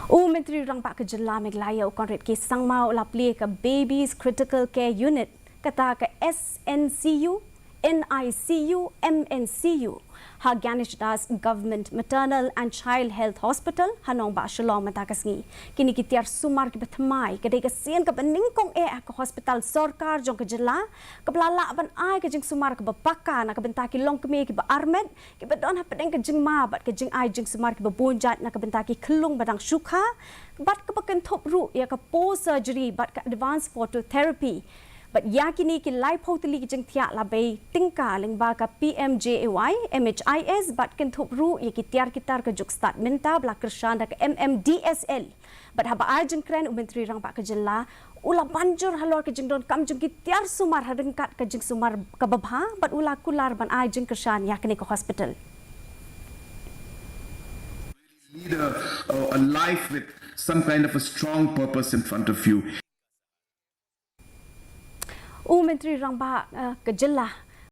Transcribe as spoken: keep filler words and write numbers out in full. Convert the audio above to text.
U Myntri Rangbah ka Jylla Meghalaya u Conrad K Sangma u la plie ka Babies Critical Care Unit, kata ka S N C U, N I C U, M N C U, ha Ganesh Das Government Maternal and Child Health Hospital, ha nongbah Shillong mynta ka sngi. Kine ki tiar sumar kiba thymmai ka dei ka sien kaba nyngkong eh ha ka hospital sorkar jong ka jylla, kaba la lah ban ai ka jingsumar kaba paka na ka bynta ki longkmie kiba armet, kiba don hapdeng ka jingma bad ka jingai jingsumar kiba bun jait na ka bynta ki khyllung ba dang shu kha, bad kaba kynthup ruh ïa ka post surgery bad ka advanced phototherapy. Bad ïa kine ki laiphew tylli ki jingthiah la bei tyngka lyngba ka P M J A Y, M H I S, bad kynthup ruh ïa ki tiar ki tar ka juk stad mynta ba la kyrshan da ka M M D S L. Bad haba ai jingkren u Myntri Rangbah ka Jylla u la ban jur halor ka jingdonkam jong ki tiar sumar ha ryngkat ka jingsumar kaba bha, bad u la kular ban ai jingkyrshan ïa kane ka hospital. Lead a, a, a life with some kind of a strong purpose in front of you. U Myntri Rangbah, eh, ka Jylla